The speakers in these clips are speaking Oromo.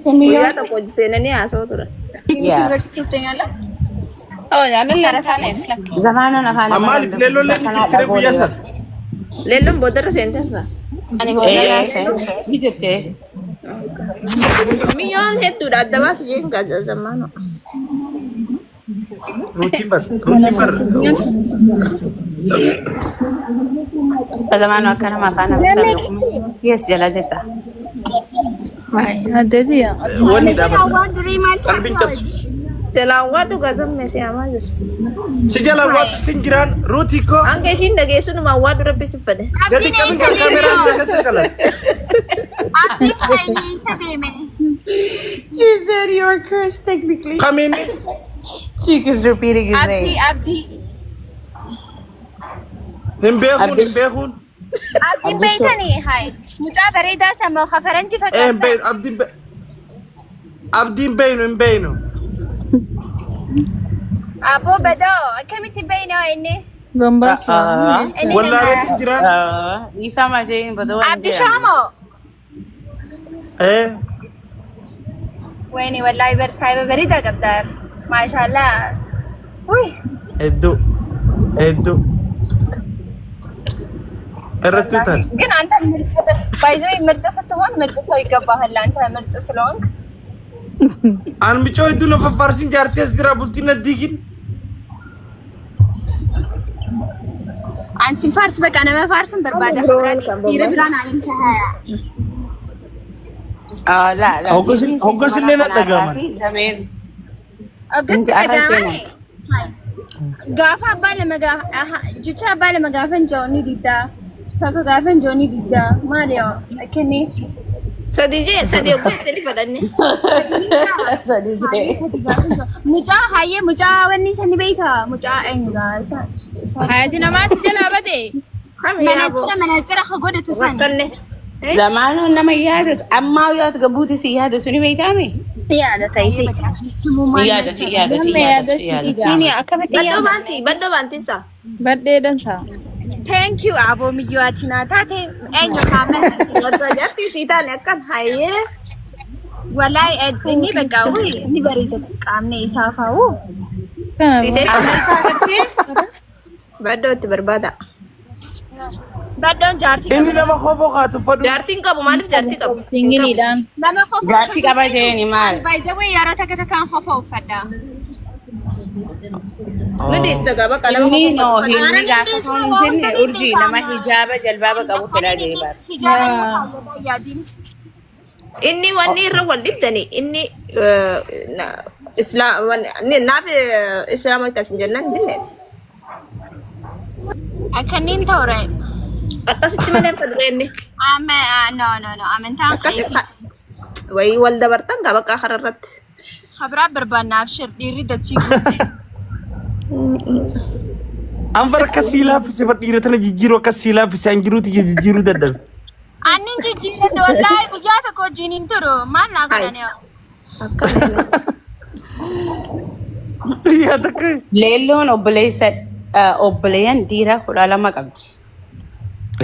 Guyyaa tokko hojii seenanii haasa'u turan. yaa ዩኒቨርሲቲ ወስደኛለህ? Jaalallee lakki. Zamaanoon afaan Amma Amaaraa maaliif leelloon ni kanaa jirtire guyyaa dhagoolee sana? Leelloon boodarra seentensa. Ani boodarraa seente. Ni jirte. Miyyoon hedduudha adda baasi jeen gaazexaa zammaanoo. Ruutiin bar ruutiin bar Zamaanoo akka nama afaan Amaaraa beeku. Yes jala jetta. Addeetiya. Wanni dhaaban Waan durii maal qalbiin cabsu. Jalaan waa dhugaa zammee si'amaa jirti. Si jala waattiin jiraan ruutii koo Hanga isiin dhageessu numa waa dura bisi fedhe. gadi qabin kan kaameraan keessa galan. Abdiin keenya eessa deeme? She said you were cursed technically. Kamiin She keeps repeating his Abdii name. Abdii. Hin beekuun hin beekuun. Abdiin beektanii hayi. Mucaa bareedaa sama faranjii Ee hin fakkaata. beeynu abdiin abdiin beeynu hin beeynu. Aboo badoo akkamitti beeyna inni? Bombaasa. Inni Wallaalee jiraan. Dhiifama jeen badoo waan Abdi jedhan. Shaamoo. Ee Wayne wallahi bar saayiba bareedaa qabdaa. Maashaallah. Uy. Hedduu hedduu. Irratti utaan. ግን አንተ ምርጥ ባይዘ ምርጥ ስትሆን ምርጥ ሰው ይገባሃል። አንተ ምርጥ ስለሆንክ An micoo hedduu na faffaarsin jaartii as jira bultiin na diigin. አንሲን ፋርስ በቃ ነመ ፋርሱን በርባዳ dhiira biraan anincha haya. La la. Hoggas illee na dhaga'aman. Zameen. Oggas Inji arra dhaga'amani. Gaafa abbaa lama jecha abbaa lama gaafa hin jiru ni diddaa. Tokko gaafa hin jiru ni diddaa. Maali yoo akkanni. Sadii jee sadii obboo itti fedhanne. Sadi jee. Mucaa hayyee mucaa wanni sani beeyta mucaa eenyudha isa. Hayati namaatti jalaa bade. Kami yaaboo. Manatsira manatsira ka godhatu san. Rakkanne. Zamaanoon nama yaadatu ammaa yaadatu gabbuuti si yaadatu ni beektaami? Yaadata isii. Yaadatu yaadatu Nama yaadatu yaadachiisi yaadatu. gaa. Ini akkamitti Baddoo yaadata? baantii baddoo baantiinsa. Badhee dansaa. Thank you aboo miyyoo ati naa taate eenyu kaame. Gorsa jaartii ishii taane akkan hayyee. Wallahi inni bakka wuyi ni bareeda qaamni isaa faa'u. Kana Siitee baddoo itti barbaada. Baddoon jaartii Inni qaba. nama kofoo kaatu fadhu. Jaartiin qabu maaliif jaartii qabu? Hin qabu. singiliidhaan. Nama kofoo Jaartii qaba jeeni maal? By the way yeroo takka takkaan kofoo uffadha. Ni dhiista gaba qalama Inni kofoo noo uffatu. inni gaafa foon hin jenne urjii nama hijaaba jalbaaba qabu fedhaa jee baara. Hijaaba inni kaawwataa yaadiin. Inni wanni irra wal dhibdani inni naaf islaama itti asin jennaan dinneeti. Akkanniin ta'ure. Akkasitti malee hin fedhu inni. Amma no no no amantaan Akkasi wayii wal dabartan gaba karaa irratti. Habraa barbaanna abshir dhiirri dachii guute. An bara akkasii laaffise bar dhiira tana jijjiiruu akkasii laaffise an jiruuti jijjiiruu dadhabe. Annin jijjiirra wallahi guyyaa tokko wajjin hin turu maal naa godhani. Akkana. Yaa takka. Leelloon obboleessa obboleeyyan dhiiraa 12 qabdi.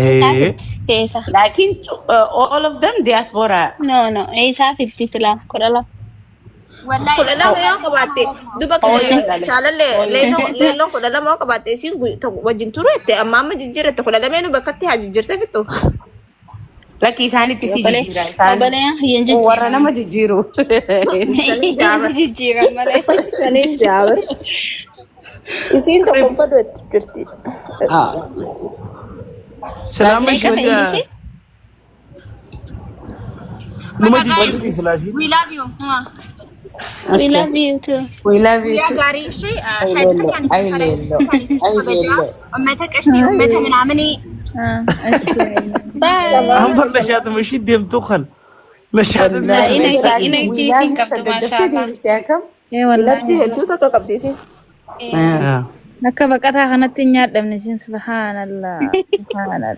Ee. Eessa? Laakiin all of them diaspora. No no eessaaf itti silaa 12. Wallahi 12 yoo qabaatte duba chaalalee leelloon 12 yoo qabaatte isiin wajjin tureette amma amma jijjiirette 12 bakkatti haa jijjiirte fixxu. Lakki isaanitti si jijjiira isaan Obboleeyyan hin warra jijjiiran. nama jijjiiru. Saniin jaaba. Jijjiiran malee. Saniin jaaba. Isiin tokko hin fedhu jirti. Silaama Meeqa ishee ta'e isiin? numa jijjiirti silaashii. We love you. Mwah. We love you too. We love you Guyyaa too. gaarii ishee Ay hedduu leello, kan ay isin leello, kan isin ay kabajaa leello. ummata qashtii ummata minaaminii. Bye. An bar nashaatuma ishii deemtuu kan. Nashaatuma Wallaahi Ina Wallaahi ina we love isiin you qabdu saddaddafte maashaallah. deebistee akkam? Ee wallaahi. Ilaalchi hedduu takka qabdi isiin. Akka baqataa kanatti hin nyaadhamne isiin subhaanallah. Subhaanallah.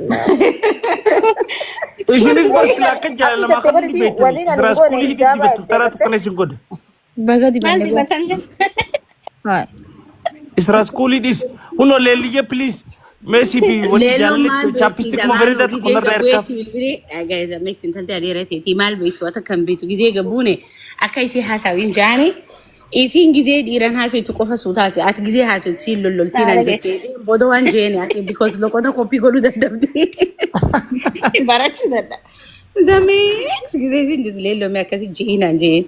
Isinis bar sila akka Akki jaalalamaa jettee kan bari isiin beektan. waliin ani hin goone Diraaskoolii hidhii hijaaba dibattu taraa jettee tokko isin godhe. Baga Maal dibanne boo. dibatan jenna? Haay. Israaskuulii dhis. Hunoo leelliyye please. Meesii fi wanni Leelloon jaalalli maal beekti chaappistikuma zamaanoo bareedaa tokko gizee narraa ergaaf. gabbu'eetti bilbilee dhagaye zammeeksi intalti adeera teetii maal beektu wata kan beektu gizee gabbuune akka isii haasawiin jaani isiin gizee dhiiran haasawitu qofa suu taasi ati gizee haasawitu siin lolloltiin an jettee booda waan jeeni ati because loqota koppii godhuu dadhabdi barachuu dadha zammeeksi gizee isiin jirtu leelloomee akkasi jeenaan jeen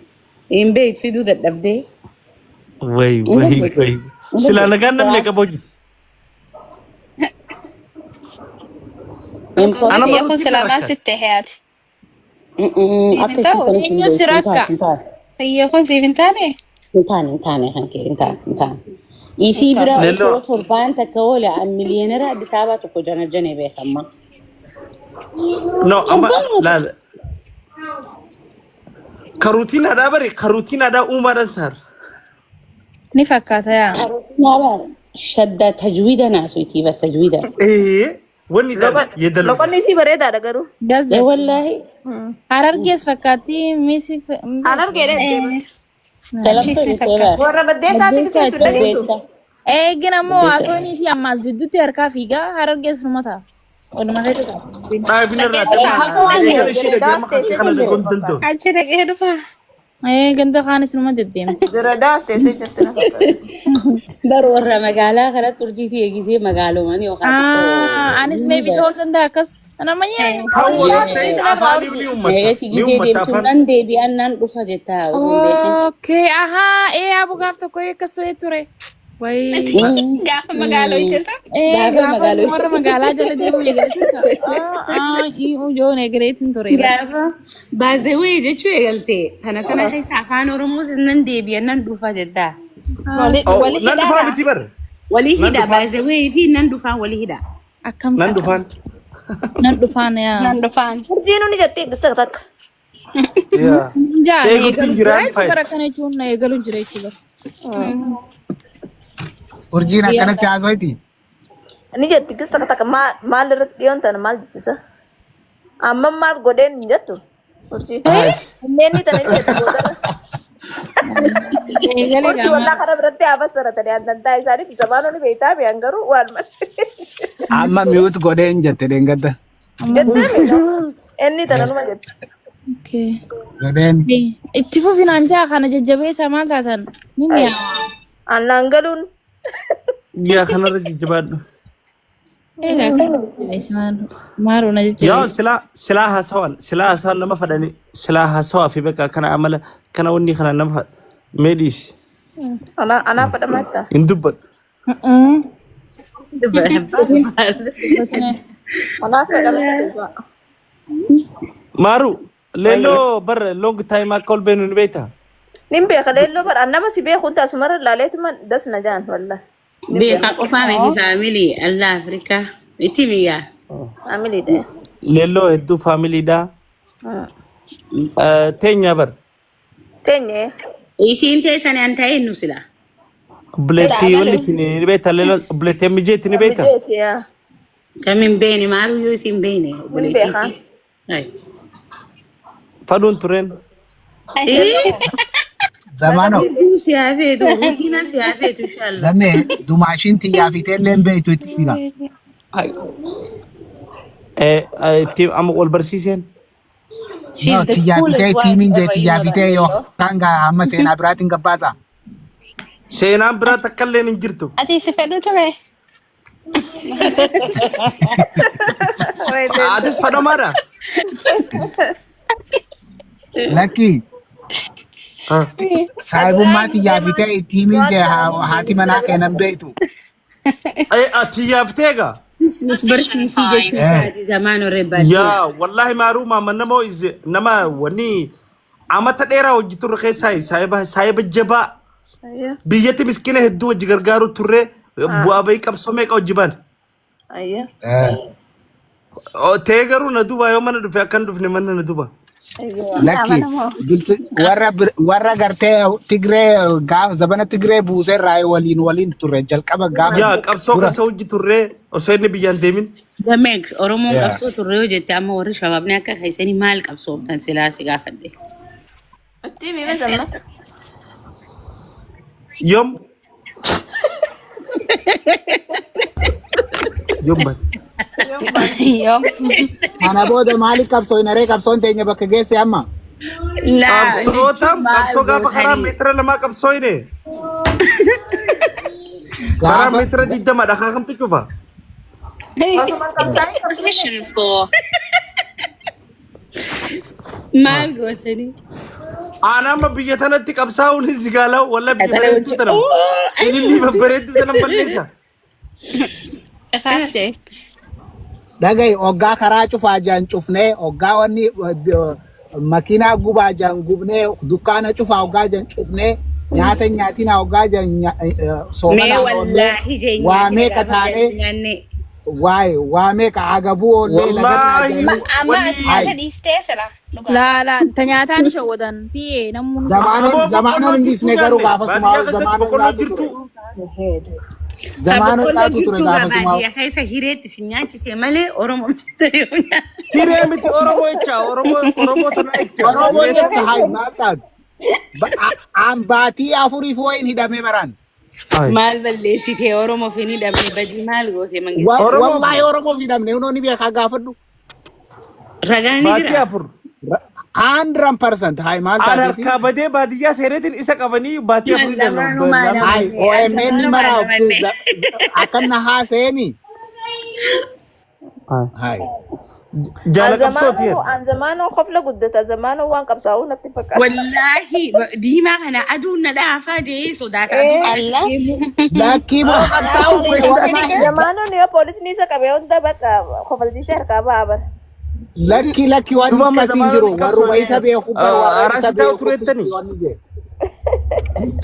hin beektu fiduu dadhabdee Way hin way dandeettu way. hin Silaa dandeettu nagaan namni qaba hojii. Ana Kiyya kun maruutiin na silaa maal rakka. sitti hayaati? Siif Akka hin isii ta'u? sanitti hin Eenyu si beektu hin rakka? taatu hin taatu. Kiyya kun siif hin taane? Hin taane hin taane kan kee hin taane hin taane. Isii bira Leelloo osoo torbaan takka oole an miliyoonera Addis Ababaa tokko jana jane beekamma. no amma Torbaan tokko. laal karuutiin aadaa bari karuutiin aadaa uumaadhaan saar. Ni fakkaata yaa. Karotinaa shadda tajwiida naasuutii bar tajwiida. Ee wanni dhaan yeedaloo. Loqonni isii bareedaadha garuu. Ee Gazzatti. wallaahi Harargees fakkaatti misi. Harargeedha jettee bara. kalamsoo Ishiis ni jettee fakkaata. bar. Warra baddeessaati Baddeessaa gisee tun dhageessu. Baddeessa. Eegin ammoo Baddeessa. haasawanii fi ammaas jidduutti harkaa fiigaa harargees numa ta'a. Walumaa keessa ta'a. Dhaabina Dhaqee irraa dhufaa. Haqa waan eegala ishee dhagee Diradaas amma teessee kana jirti. dhagoon danda'u. Achi dhaqee dhufaa. Ee ganda kaanis numa deddeemti. Diradaas teessee jirti na fakkaata. Bar warra magaalaa kanatti urjii fi eegisee magaaloman yookaan Ah, anis xiqqoo maybe ta'uu danda'a akkas. Nama nyaanni. Ta'uu osoo hin ta'in afaanii ni uummata. Eegasii Ni gisee uummata deemtuun afaan. nan deebi'an nan dhufa jettaa osoo hin beekin. Okay, ahaa, ee abu gaaf tokko akkas ta'ee ture. Wayii. Gaafa magaalaa hojjeta. Ee Gaafa gaafa magaalaa warra magaalaa jala deemu eegaleetiin ture. Ijoon eegaleetiin ture. Gaafa baazewee jechuu eegalte tana tana keessa afaan Oromoos nan deebi'an nan dhufa jettaa. Wali Oh, wali nan dhufaa hidhaadha. miti bar. Walii Nan hidha dhufaa. baazewee fi nan dhufaa walii hidha. Akkam Nan ta'a? dhufaan. Nan dhufaan yaa. Nan dhufaan. Urjiinuu ni jettee gisa takka. Yaa. Jaa na Eeguutti eegalu jira jiraan jechuudha fayyada. bara kana jechuun na eegalu jira jechuudha. Urjiin akkanatti haasoyti. Ni jetti gisa takka takka maal irratti dhiyoon tana maal jettisa? Amma maal godheen hin jettu? Urjii. Inneen ni tana ni jetti boodarra. Eegale Urjii gaamaa. wallaa kana biratti haa bassaratanii addantaa isaaniitti zamaanonni beektaa mi'an garuu waan malee. Amma mute godheen jette dheengadda. Jettee miidha. Inni tana numa jette. Okay. Godheen. Itti fufinaan jaa kana jajjabeessa maal taatan ni mi'aawa. Annaan galuun Yaa kanarra jajjabaadhu. Egaa akkana jajjabeessi maal maaloo na Yaa jajjabeessi. silaa silaa haasawaan silaa haasawaan nama fadhani silaa haasawaa fi bakka kana amala kana wanni kana nama fadha mee dhiisi anaa anaa fadhamatta. hin dubbadhu. Anaa fadhamatta. Maaru leelloo bar long time akka ol beenu ni beektaa? Nin beeka leelloo bara nama si beeku hunda asumarra ilaaleetuma das na jaan wallah. Beekaa qofaa miti faamilii Allah Afrikaa itti biyyaa. Faamiliidha. Leelloo hedduu faamiliidha. Teenya bar Teenye. Isiin teessan an ta'e nu sila. obboleettii wanni itti ni beektaa leelloo obboleettii ammijeetti ni beektaa? Mijeeti yaa. Kam hin beene maaluu yoo isiin beene Nin obboleettii beeka. isii. Ay. Faduun tureen. Eh, Zamaano Ruutii si haa feetu, ruutiin si haa feetu inshallah. zamee dumaashiin xiyyaa fi teelleen beektu itti fira. Itti amma wal barsiiseen. She's No, the xiyyaa fi coolest tee wife tiimiin jee ever, you xiyyaa know fi that. tee yookaan gaa amma seenaa biraatiin gabbaasa. Seenaan biraa takka illee hin jirtu. Ati si fedhu ture. Atis fadhamaadha. Lakki saahibummaa xiyyaa fi tee tiimiin jee haati manaa keenan beektu. Ati yaaftee egaa. Nus barsiisii jechuu Eh. isaati zamaan horee baadiyyaa. Yaa wallahi maaruu maama nama is nama wanni amata dheeraa hojii turre keessaa saahiba saahiba jabaa biyyatti miskiina hedduu hojii gargaaru turre bu'aa bahii qabsoo meeqa hojii baane. Ayya. Eh. Ta'ee garuu na duuba yoo mana dhufe akkan dhufne mana na duuba. Lakki bilsi warra warra gartee Tigree gaafa zabana Tigree buusee irraa waliin waliin turre jalqaba gaafa Yaa qabsoo dura. keessa hojii turre osoo inni biyyaan deemin. Zamex Oromoon Yeah. qabsoo turre yoo jette amma warri shabaabni akka keessanii maal qabsooftan silaa si gaafadhe. Itti himi zamma. Yoom? Yoom baate? Yoom? Kana booda maali qabsoo hin aree qabsoon teenya bakka geesse amma. Laa Qabsoo jechuun tam maal qabsoo gaafa karaa gootanii? meetira 2 qabsoo hine. Karaa Gaafa meetira 20 dhakaa kamtu cufa? Osuma qabsaa'ee qabsoofne. Position for. Maal gootanii? Aan amma biyya tanatti qabsaa'uun hin sigaalaa'u walla biyya Qaxalee bareedduu wajjin. tana Oo! ilillii babbareedduu tana balleessa. Ifaaf jee. dhagahi oggaa karaa cufaa jaan cufnee oggaa wanni makiinaa gubaa jaan gubnee dukkaana cufaa oggaa jaan cufnee nyaata hin nyaatinaa oggaa jaan Mee soomanaan oollee wallaahi jee waa nyaatni meeqa gaafa taanee nyaanne. waa'ee waa meeqa agabuu oollee lagannaa Wallaahi jaanii Amma ati wanni nyaata hayi dhiistee sila dhugaa. Laa laa ta nyaataan shawwadan fi'ee namni nu zamaanoon aboo zamaanoon boqqolloo hin jirtuu dhiisne garuu nyaanne gaafasumaa baadiyyaa keessatti zamaanoon boqqolloo nyaatu ture jirtuu. Ta zamaanoon boqqolloo nyaatu ture jirtuu gaa gaafasumaa baadiyyaa keessa hireetti si nyaachise malee Oromoo jettee yoo nyaate. Hiree miti Oromoo jecha Oromoo Oromoo tana jecha Oromoo hiree jecha hayi maal taatu An baatii afuriif wayin hidhamee baraan. Ay. Maal balleessitee Oromoo fi ni dhabne badii maal goote mangisti? Oromoo Wallaahi Oromoof hidhamne hunoo ni beekaa gaafadhu. Ragaan ni baatii jira. 4. 100% hayi maal An taatesi? harkaa badee baadiyyaa seeneetiin isa qabanii baatii An afurii dhala lamaanumaa lama. Hayi namanne an OMN zamaanumaa mara namanne. akkan na haaseemi. Hayi. Jaala qabsooti An zamaanoo kofla guddata zamaanoo waan qabsaa'uu natti fakkaata. Wallaahi diimaa kana aduun na dhaafaa jee sodaata aduu kanatti Allah. deemu. Lakkii moo qabsaa'u ture wallahi. Zamaanoon yoo poolisni isa qabee hunda bakka kofalchiisee harkaa ba'a bara. Lakki lakki waan Duba amma akkasii hin zamaanoon jiru hin warruma qabsoone isa beeku bar warra isa araasi ta'u beeku turettani. wanni jee.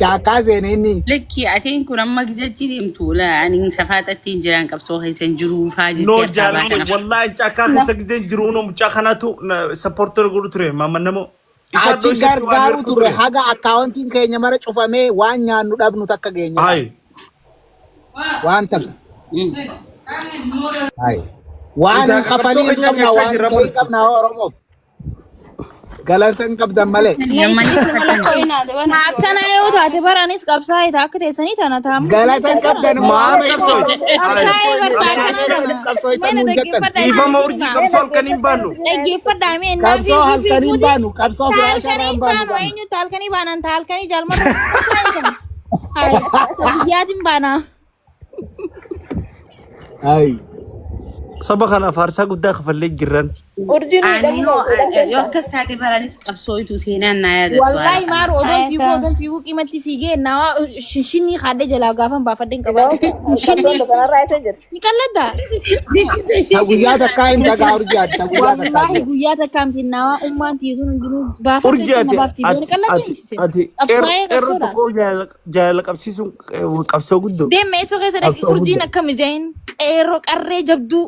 Chaakkaa seene inni. Lakki ateen kun amma gizachi deemtu la ani safaaxatti hin jiraan qabsoo keessa hin jiruu faa No jettee harkaa jaalala baatana. wallahi cakkaa keessa gizeen jiru uno mucaa kanatu sappoortii godhu ture maamman namoo. Isa Achi iddoo isatti waan gargaaru ergu turre ture. haga akkaawuntiin keenya mara cufamee waan nyaannu dhabnu takka geenye. Ayi. Waan takka. Hayi. Waan Isaa hin kafalii qabsoo hin keenya qabna nyaachaa waan jirra ta'ii bor. qabna Oromoof. Galata hin qabdan malee. Akkanaa yoo taate bara anis qabsaa'ee ta'a akka teessanii tana taa'amu. Galata hin qabdan immoo Maal amma qabsoo? Qabsaa'ee barta Qabsoo akkanaa keessaniif tana. qabsoo itti Mee na nuun jettan. dhaggeeffadhaa Dhiifama isinitti urjii himaa. qabsoo halkanii hin baannu. Dhaggeeffadhaa mee innaa Qabsoo fiiguu halkanii hin fiiguuti. baanu qabsoo Ta firaashaa halkanii irraa hin baanu baanu qabna. eenyu ta halkanii baanan ta halkanii jaalmarra qabsaa'ee tana. Hayi guyyaatiin baanaa. Ayi. Saba kanaaf aarsaa guddaa kafallee jirran. Urjiin Ani hidhamuu yoo hidhamtee yoo akkas taate baranis qabsoo itu seenaan naa yaadattu haala Wallahi kana. maaru odoon fiiguu odoon fiiguu qimatti fiigee nawaa shinshinii kaadhee jalaa gaafan baafadhee hin qabaadhe. Shinshinii Qabsoon kanarraa isa jirti. ni qalladdaa. Ta guyyaa takkaa hin tagaa urjii ati ta guyyaa takkaa Wallahi jira. guyyaa takkaa miti nawaa ummaan tiyyatuun hundinuu baafadhee Urjii ittiin na ati baafti. Ni ati qalladdaa ati hiisise. ati Qabsaa'ee qeerroo qabsoodha. tokko jaalala qabsiisuun qabsoo guddoo. Deemee eessoo keessa dhaqi Qabsoo urjiin guddaa. akka mijaa'in qeerroo qarree jabduu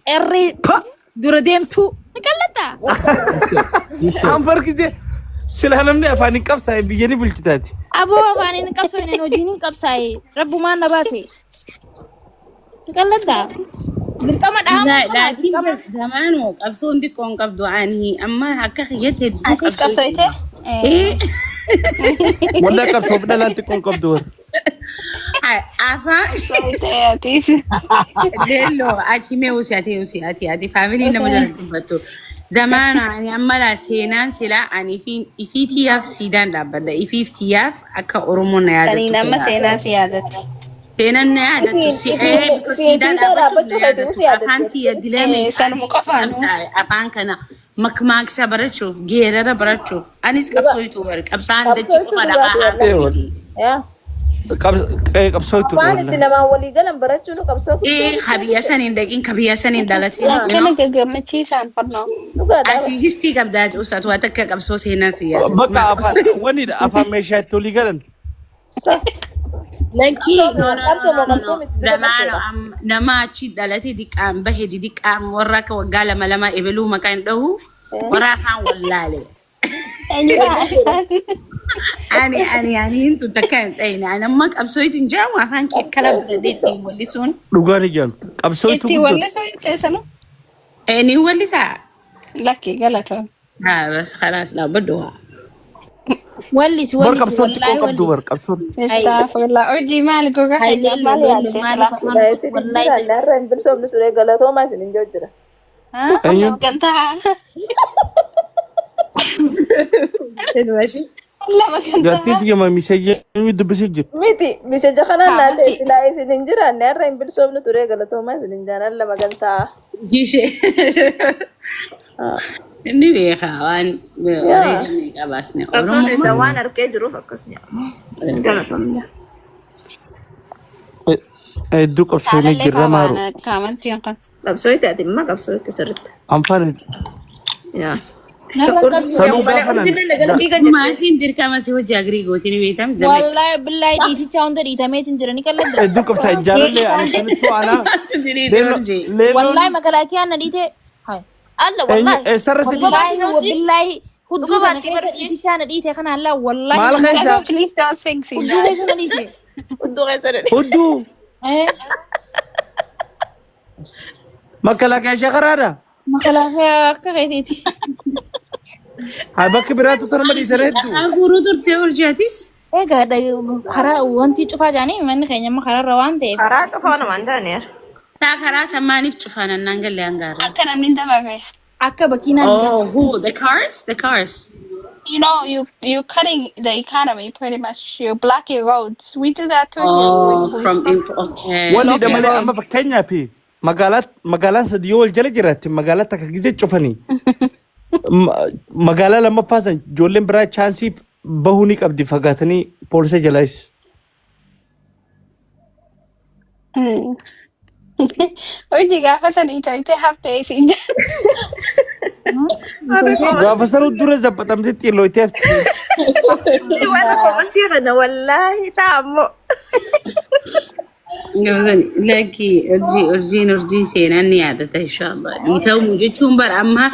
qeerree Pa! dura deemtuu ni qalladdaa. Ishee. Ishee. An barkite silaa namni afaan hin qabsaa'e biyya ni bulchitaati. Aboo afaan hin qabsoofne hojiin hin qabsaa'e rabbumaan na baase. Ni qalladdaa. Dirqama dhahamuu qaba Laakiin dirqama. zamaanoo qabsoon xiqqoon qabdu ani amma akka kiyyatti hedduu Atis qabsoo qabsooyte? Eh, Waldaa qabsoof dhalaan xiqqoon qabdu warra. Afaan Qabsooyte atis. Leelloo ati mee usi ati usi ati ati faamilii nama jala dubbattu. Zamaana ani amma laa seenaan silaa ani ifii tiyyaaf siidaan dhaabbadha. Ifiif tiyyaaf akka Oromoon na yaadattu Saniin amma fedha. seenaa si yaadatti. Seenaan na yaadattu si Ifiin siidaan siidaa dhaabbachuuf na dhaabbachuu feetu yaadattu. si Afaan yaadatte. tiyya dilamee Sanuma ani qofaanu. qabsaa'e afaan kana makmaaksa barachuuf geerara barachuuf anis Dhugaa. qabsoo ituu bari qabsaan dachii Qabsoo qofa itti dhaqaa dhugaati haa wallahi. miti. Yaa. Qabsoo itti Afaan itti wallahi. namaan walii galan barachuun qabsoo Ee guddoo kabiyya saniin dhaqin kabiyya saniin dhalatin you Akkana know. gagammachiisaan fannoo. Dhugaadha. Ati histii qabdaa cuusaatu waan takka qabsoo seenaa si yaadattu. Bakka Maal afaan wanni afaan meeshaa itti olii galan. Lakkii Qabsoo no no no qabsoo moo no no qabsoo miti dura zamaana qabsoodha. nama achi dhalate diqqaan bahe didiqqaan warra akka waggaa lama lama ebeluu maqaa hin dhahu warra afaan wallaale. Eenyudha isaan? Ani ani ani hin tun takka hin dhayine ani amma qabsoo itu hin jaamu afaan kee kala biradhee ittiin wallisuun. Dhugaan ijaaltu. Qabsoo itti Itti guddoo. wallisoo teessanu? Ni wallisaa? Lakki galatoon. Haa bas khalaas dhaabbadhu haa. Wallisi Bar wallisi qabsoon xiqqoo wallaahi qabdu bar wallisi. qabsoon. Astaghfirullah. Urjii maali gogaa Hay keenya? leello Maal leello yaaddee maaliif silaa? afaan Silaa isin hin wallaahi jiraanne har'a hin bilisoomne ture galatoomaa isin hin jira. Eenyuun? Lama gantaa. Lama Jaartiin gantaa. tiyya mamiseeyyee eenyu dubbisee jirti? Miti miseja kanaan naa ta'e Kaamantii. silaa isin hin jiraanne har'a hin bilisoomne ture galatoomaa isin hin jaanan lama gantaa. Ishee. Inni beekaa waan Yaa. wareegamee qabaasne. Qabsoo Oromoo teessa waan harkee jiruuf akkas jedhama. Galatoomna. Hedduu qabsoonee Jaalallee jirra maaru. qaabaana kaamantiin kan. Qabsoo itti ati imma qabsoo itti sirriitti. Anfaan Yaa. Narra Urjii qabsoo. sanuu malee gaafa nan urjiin na jala fiiga jirti. Maashiin dirqama si hojii agrii gootiin beektam zamex. Wallaahi billaahi dhiitichaa hunda dhiitameetiin jirani qalladda. Hedduu qabsaa jaalallee ani sanittuu anaa Siniiti urjii. leelloon Wallaahi makalaakiyaan na dhiite. Hay. Alla eenyu wallaahi. eessarra si Dhuga dhiite? Wallaahi baatti urjii. wabillaahi Dhuga hudduu kana baatti keessa barjii. dhiitichaa na dhiite kana allaa wallaahi Maal na keessa? Hello, please don't sing hudduu Sina. keessa na dhiite. Hudduu keessa dhadhe. Hudduu Eh, makalaakaa shaqaraadha. makalaakiyaa akka keetiiti. Haa bakki biraatu tanuma dhiitan hedduu. Dhaqaa guuruu turte urjiatis. Egaa karaa wanti cufaa jaanii manni keenya amma karaarra waan ta'eef. Karaa cufaa namaan jaaneera. Taa karaa sammaaniif cufaan annaan galle hangaarra. Akka namni hin dabarre. Akka bakiinaan hin Oh, who? The cars? The cars. You know, you cutting the economy pretty much. You blocking roads. We do that too here. Oh, We from imp okay. Wanni block dha the malee amma roads. fakkeenyaaf magaalaa magaalaa sadii yoo wal jala jiraatte magaalaa takka gizee cufanii magaalaa lammaffaa san ijoolleen biraa chaansii bahuu ni qabdi fagaatanii poolisa jalaayis. Urjii gaafa san itooyitee haftee isin Gaafa sanuu dura zaphatamtee xiillooytee hafti. Waan komantii kana wallaahi taa'ammoo. Gabzan lakki urjii urjiin urjii seenaan ni yaadata inshallah. Dhiitamuu jechuun bara amma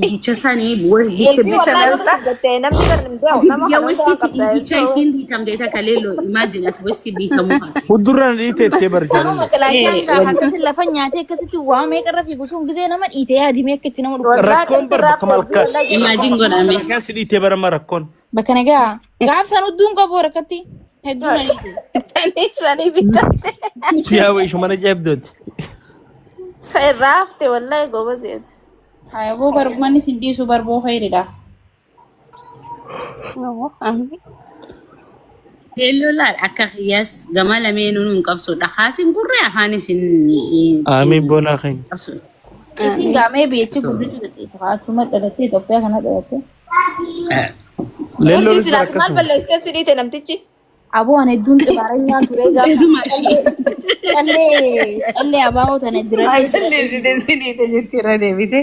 dhiiticha sanii bikka Urjii bikka wallaahi nama guddattee namni bar hin beeku nama biyya kana hunda waan westiitti qabsaa'ee dhiiticha isiin dhiitamte takka leelloo imagine ati westii dhiitamuu haati. Huddurra na dhiite ettee bar Garuu jaalallee. makalaakiyaan gaafa akkasitti lafa nyaatee akkasitti waa meeqarra fiigu sun gisee nama dhiitee yaadimee akka itti nama dhufu. Wallaahi Rakkoon qalbii bar bakka raafte urjii malkaa. wallaahi Imagine godhame. Malkaan si dhiitee barama rakkoon. Bakka nagaa gaaf san hudduun qabu harkatti hedduu na dhiite. Sanii sanii bitatte. Siyaa ishuma na jeebdooti. Raafte wallaahi gobazeeti. Hayaboo manni sin dhiisu barboo fayyadidha. Leelloo laal akka kiyyaas gama lameenuu hin qabsu. Dhakaas hin gurre afaanis hin Amiin boonaa keenya. qabsu. Isin gaamee biyyichi guddachuu dandeessu. Achuma dhalattee Itoophiyaa kana dhalattee. Urjii Leelloonis bar silaati maal akkasuma. balleessitee si dhiite namtichi? Aboo ani hedduun xibaaranyaa ture gaafa Dhuma ishee. callee callee abaaboo tana Maal diradhee balleessitee si dhiite jetti irra deebite.